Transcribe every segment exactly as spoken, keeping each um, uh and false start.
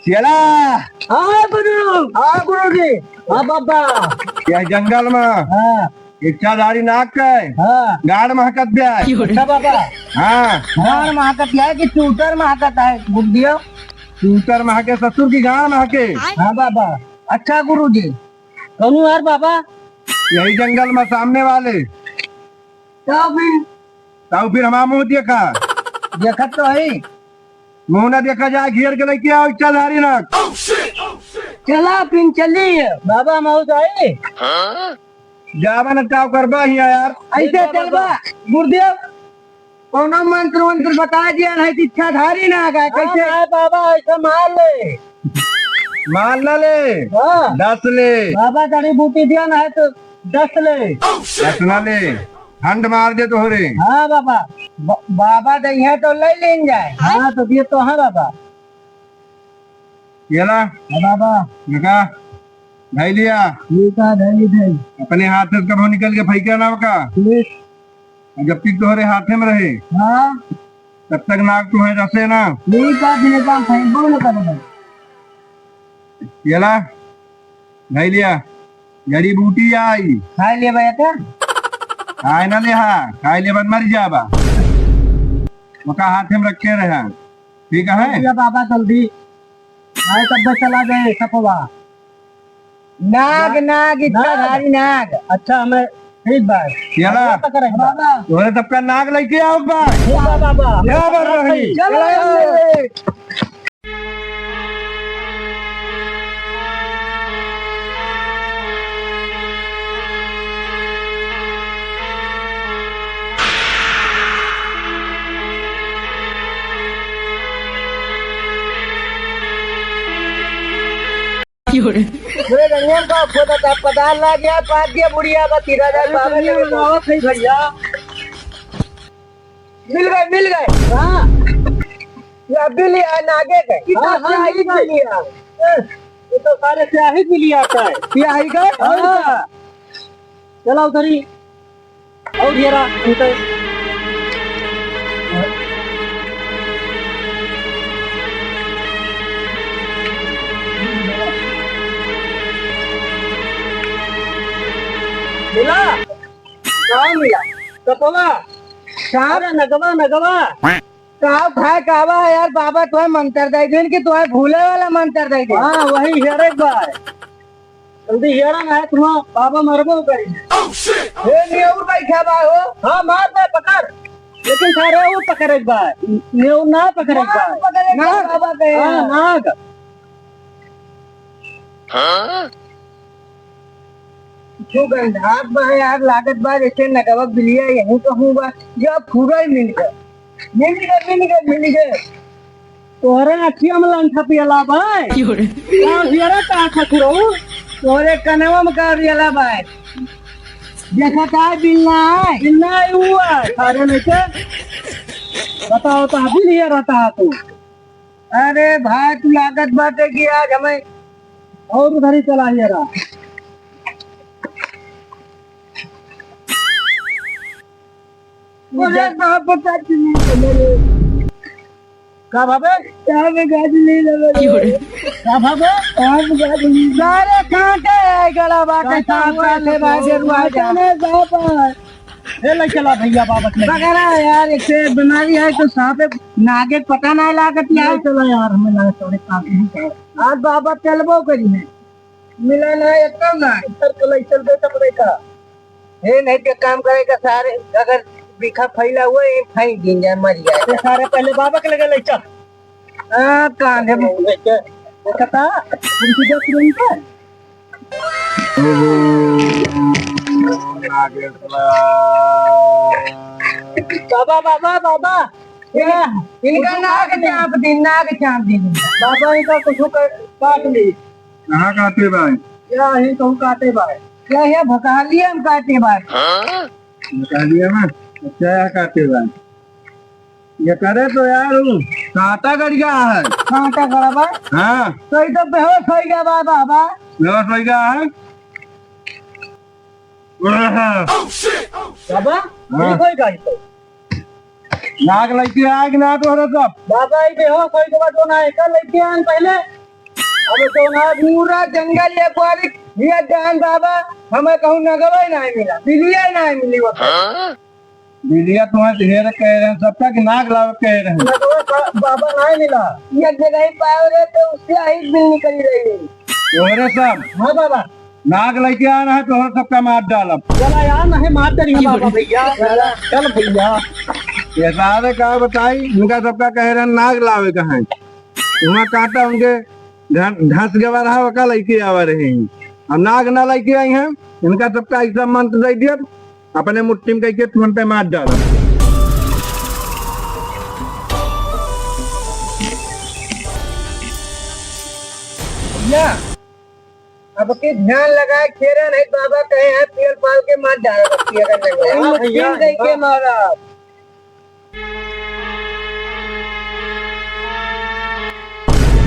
चला। हाँ गुरु। हाँ गुरु जी। हाँ बाबा। यह जंगल में हाँ। इच्छाधारी नाग के हाँ। गाड़ महकत बा। अच्छा बाबा। हाँ। गाड़ महकत है कि चूतर महकत है गुरुदेव? चूतर महके ससुर की गाड़ महके। हाँ बाबा। अच्छा गुरु जी। कौन यार बाबा? यही जंगल में सामने वाले। तो फिर? तो फिर हमारा मुंह देखा। देखत तो है। मुंह ना देखा जाए, घेर के लेके आओ इच्छाधारी ना। चला फिर चली। बाबा हम हो जाए। जावा न का करबा हिया यार। ऐसे चलबा। गुरुदेव, कौनो मंत्र वंत्र बता दिया नहीं तो इच्छाधारी ना आ गए। कैसे? हाँ, बाबा, ऐसा मार ले। मार ना ले। हाँ। दस ले। बाबा जड़ी बूटी दिया ना है तो दस ले। दस ना ले। हंड मार दे तोहरे। हाँ बाबा। ब-, बाबा दे है तो ले लेन जाए। हाँ, तो दिए तो है बाबा। ये ला। हाँ बाबा। देखा, धई लिया। ठीक है, धई ली, धई। अपने हाथ से कभो निकल के फेंका ना का। ठीक। और जब तक तोहरे हाथे में रहे, हाँ। तब तक नाग तुम्हें रसे ना। ठीक है, बिना काम फेंकबो ना करो भाई। ये ला, धई लिया। जड़ी बूटी आई। खाए ले भाई का? खाए ना ले हा, खाए ले बन मर जाबा। ओका हाथे में रखे रहे। ठीक है? या बाबा जल्दी। आए तब बस चला गए सपवा। नाग, ना-, नाग, इच्छाधारी नाग। अच्छा, हमें ठीक बात। चला। पकड़े बाबा। तोहरे सबका नाग लेके आओ बा। ठीक बा बाबा। क्या बात रही? चलो। चलो। क्यों रे? पूरे दुनिया में का खोदा था, पता लग गया, पाद दिया बुढ़िया का तीरा जाए अरे बाबा दुनिया के में पास। आवत है भैया। मिल गए, मिल गए। हाँ। ये अभी लिया, नागे के। हाँ, हाँ, स्याही मिल गए। लिया। ये तो सारे स्याही भी लिया था। स्याही का? हाँ। चला उधर ही। और ये रहा, उनका। मिला? कहाँ मिला? कपवा? कहाँ? अरे नगवा, नगवा। का खाए कावा है यार, बाबा तोहे मंतर दे दिन कि तोहे भूले वाला मंतर दे दिन। हाँ, वही हेरे के बा। जल्दी हेरा ना है, तुम्हारा बाबा मरबो करी। हे नेउर बैठा बा हो। हाँ, मार दे, पकड़। लेकिन सारे वो पकड़े के बा। नेउर ना पकड़े के बा। नाग पकड़े के बा, नाग। बाबा के। हाँ, नाग। हाँ? जो गंधात बा यार, लागत बा जैसे नगवा बिलिया यहीं कहूँ बा। या फुरई मिल गए, मिल गए, मिल गए, मिल गए। तोहरे अखिया में लंठा पियला बा। क्यों रे? का पियला का खखुरऊ? तोहरे कनवा में का पियला बा? देखा का बिल ना है? बिल ना है, ऊ है। अरे नहीं तो बताओ तो अभी नहीं रहता है तू। अरे भाई, तू लागत बाटे कि आज हमें और उधर ही चला ये रहा। अरे बाप, बता दीजिए। का भावे? का बता दीजिए? का भावे? का बता दीजिए? अरे कहाँ के है गला बाटे? कहाँ सांप काटे भाई, गेरुआ जा। पता नहीं, बाप है। ए, ले चला भैया, बाबा के ले। पकड़ा यार, एक से बीमारी है तो सांप नागे पता ना लागत यार। ले चला यार, हमें ना थोड़े काम ही है। आज बाबा चलबो करी है। मिला ना, एकदम ना। सर को ले चल दे, तब देखा। ए, नहीं तो काम करेगा सारे, अगर बिखा फैला हुआ, ये फेंक दिन जाए, मर जाए। तो सारे पहले बाबा के लगे ले चल। हाँ, कांधे में। देखा था, उनकी जो तुरंत है। बाबा, बाबा, बाबा, क्या? इनका नाक चाप दी, नाक चाप दी। बाबा, इनका कुछ कर, काट ली। कहाँ काटे बाय? क्या ही कहूँ काटे बाय? क्या है, भकालिया में काटे बाय? भकालिया में? अच्छा, यहाँ काटे बाय। ये करे तो यार, वो कांटा गड़ गया है। कांटा गड़ा बा? हाँ। तो ये तो बेहोश हो गया बा, बाबा। बेहोश हो गया है? बाबा, हाँ। ठीक हो गया ये तो। नाक लइके आए कि ना तोहरे सब? बाबा, ये बेहोश हो गया तो ना, एकर लइके आन पहले। अब तो ना पूरा जंगल ये बारी, ये जान बाबा, हमें कहूँ नगवा ही नहीं मिला, बिलिया ही नहीं मिली वो। बिलिया तुम्हें ढेर कहे रहे, सबका के नाग लावे कहे रहे। नगवा बा-, बाबा नहीं मिला। एक जगह ही पाए रहे तो उससे आई बिल निकल रही है। तोहरे सब। हाँ बाबा। नाग लेके आ रहा है, तोहरे सबका मार डालब। चला यार, नहीं मार डाली बाबा भैया। चल भैया। ये सारे का बताई, इनका सबका कहे रहे नाग लावे का है। वहाँ काटा उनके घ-, घस गवा रहा, वका लेके आवा रहे हैं। अब नाग ना लेके आई हैं, इनका सबका ऐसा मंत्र दे दिया, अपने मुट्ठी में कइके तुरंते मार डाला। या, अब के ध्यान लगाए, केरा नहीं बाबा कहे हैं, पियल पाल के मार डाला, बस ये करने में। हाँ, भैया, मुट्ठी में कइके हाँ। मारा।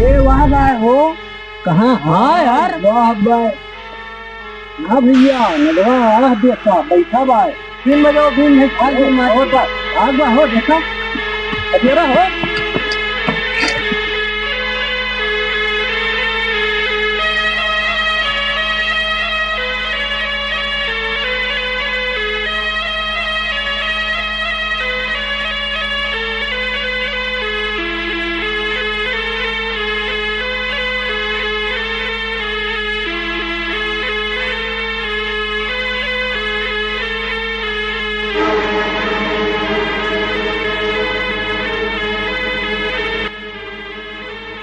ए, वाह बाय हो। कहाँ? हाँ यार। वाह बाय। ना भैया, नगवा आह देखा, बैठा बाय। तीन बजे वो दिन है, खाली मार होता। आग बा हो, देखा। अबेरा हो।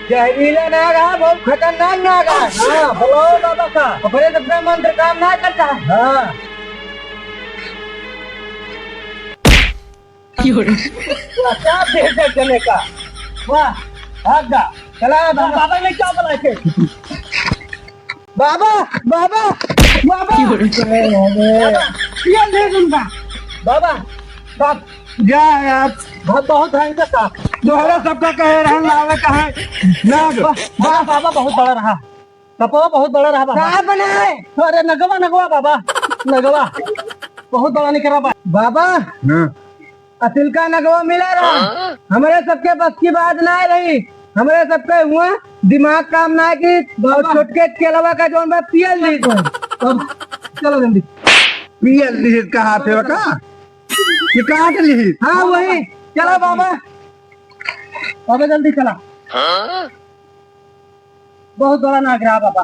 जहरीला नाग है, बहुत खतरनाक नाग है। हाँ, बोलो बाबा का। ओकरे से अपना मंत्र काम ना करता है। हाँ। क्यों रे? क्या भेज दे जने का? वाह, भाग जा। चला बाबा। बाबा ने क्या बोला इसे? बाबा, बाबा, बाबा। क्यों रे? बाबा, ये ले उनका। बाबा, बाप, जा यार। बहुत, बहुत है इनका साथ। तोहरा सबका कहे रहन लावे का है। ना। बा-, बा-, बाबा बहुत बड़ा रहा। सपवा बहुत बड़ा रहा बाबा। का बनाए? अरे नगवा, नगवा बाबा, नगवा। बहुत बड़ा निकला बा-, बाबा। हाँ। अतिल का नगवा मिला रहा। हाँ? हमरे सबके बस की बात ना रही। हमरे सबके हुआ दिमाग काम ना की, और बाबा। छोटके केलवा का जौन बा पियल ली। अब चलो जल्दी। पियल ली कहा थे बका? ये कहा थे ली? हाँ, वही। चलो बाबा। बाबा जल्दी चला। हाँ? बहुत बड़ा नाग रहा बाबा।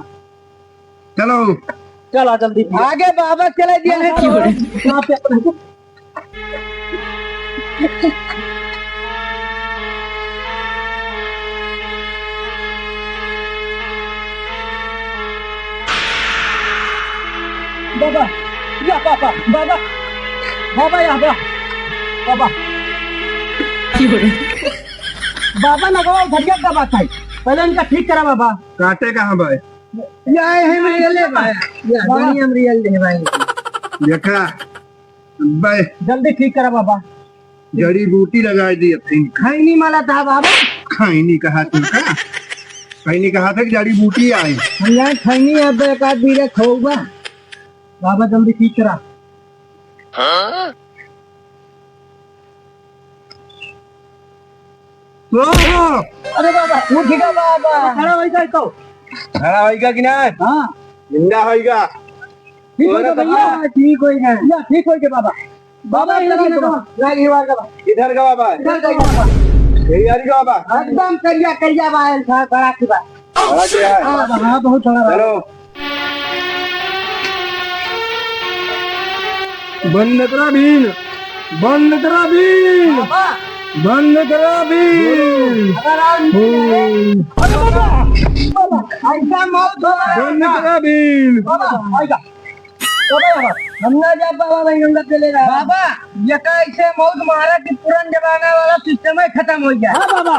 चलो। चला जल्दी। आगे बाबा चले दिए हैं। हाँ, हाँ, हाँ। बाबा, या बाबा, बाबा, बाबा, या बा-, बाबा। बाबा, नगवा उधरिया का बात है, पहले इनका ठीक करा बाबा। काटे कहाँ बा? या है, हम रियल ले बा। या, बाबा। जनी हम रियल ले बा। देखा, बे। जल्दी ठीक करा बाबा। जड़ी बूटी लगाए दिए थे। खैनी माला था बाबा। खैनी कहा थे का? खैनी कहा थे कि जड़ी बूटी आई। हम यहाँ खैनी अब एक आध बीघा खोऊबा। बाबा जल्दी ठीक करा। हाँ? ओहो! अरे बाबा, उठ गया बाबा। खड़ा होइगा तो। खड़ा होइगा कि ना? हाँ। जिंदा होइगा। ठीक होइगा भैया, ठीक होइगा। या, ठीक होइगा बाबा। बाबा, बाबा, इधर इधर देखो। देखो। लाग ही बार का बा। इधर का बाबा। इधर का बाबा। यही आ रही बाबा। एकदम करिया, करिया बा, बड़ा की बा। बड़ा की है। हाँ, हाँ, बहुत बड़ा बा। चलो। बंद करा बीन, बंद करा बीन, बाबा। बंद करा बीन। अगर आप हम्म। अरे बाबा, बाबा, ऐसा मौत हो रहा है। बंद करा बीन। बाबा, आइगा। बाबा, हम ना जा बाबा, भाई गंगा चले रहा। बाबा, ये कैसे मौत मारा कि पुरान जमाना वाला सिस्टम ही खत्म हो गया। हाँ बाबा,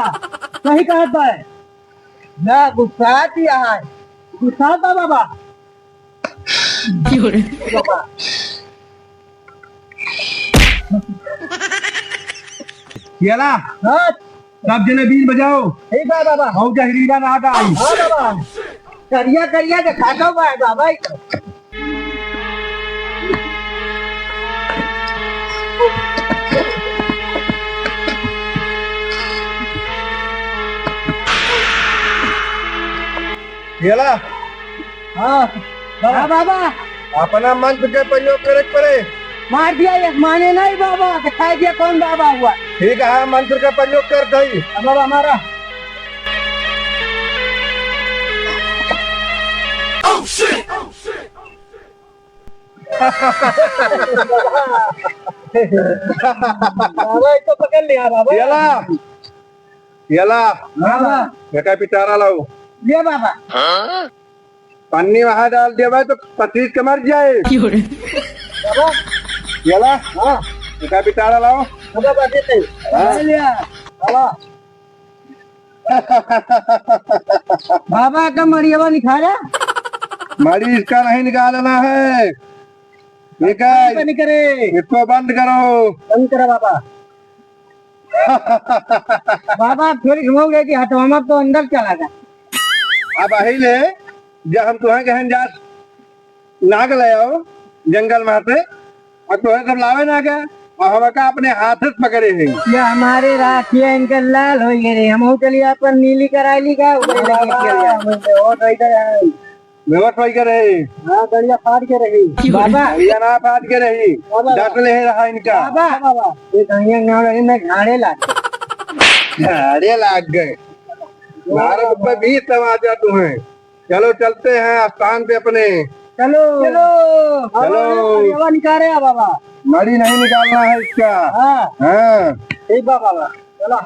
सही कहत बा। ना गुस्सा दिया है। गुस्सा बा बाबा। येला। हाँ। सब जने बीन बजाओ। ठीक बा बाबा। और जहरीला ना आई। हाँ बाबा। करिया करिया के खातो बा बाबा। गेला? हाँ। हाँ बाबा। अपना मंत्र के प्रयोग करे के पड़े। मार दिया, ये माने नहीं बाबा, तो खाए दिया कौन बाबा हुआ? ठीक है, मंत्र का प्रयोग कर दई। हाँ बाबा, हमारा। बाबा, इसको पकड़ लिया बाबा। गेला? गेला? बाबा। बेटा पिटारा लाओ। ये बाबा। पन्नी वहाँ डाल दिया भाई तो पसीज के मर जाए। बाबा। गेला? हाँ। बेटा पिटारा लाओ। बाबा, बाबा, देते। हाँ। ले लिया। बाबा। बाबा का मड़ियावा निकाला। मड़ी इसका नहीं निकालना है। निकाल। बंद नहीं करे। इसको बंद करो। बंद करो बाबा। बाबा, थोड़ी घुमाओगे कि हथवा में तो अंदर चला गया। अब अही ले, जब हम तुहें कहन जात नाग ले आओ जंगल में से, और तुहें सब लावे ना गए, और हम का अपने हाथ से पकड़े हैं। ये हमारे राखी है, इनके लाल हो गए रे, हम के लिए अपन नीली कराई ली का, उधर लगे के लिए। हमें और इधर है। बेहोश होई के रही। हाँ, गड़िया फाट के रही। बाबा। गड़िया ना फाट के रही। बाबा। डट ले रहा इनका। बाबा, बाबा, ये गड़िया ना रही, मैं झाड़े लाग गए। झाड़े लाग गए। बाबा। मारे ऊपर बीस तमाचा तुम्हें। चलो, चलते हैं स्थान पे अपने। चलो। चलो। चलो। बाबा, निकाले आ बाबा। मड़ी नहीं निकालना है इसका। हाँ। हाँ। ठीक बा बाबा। चलो।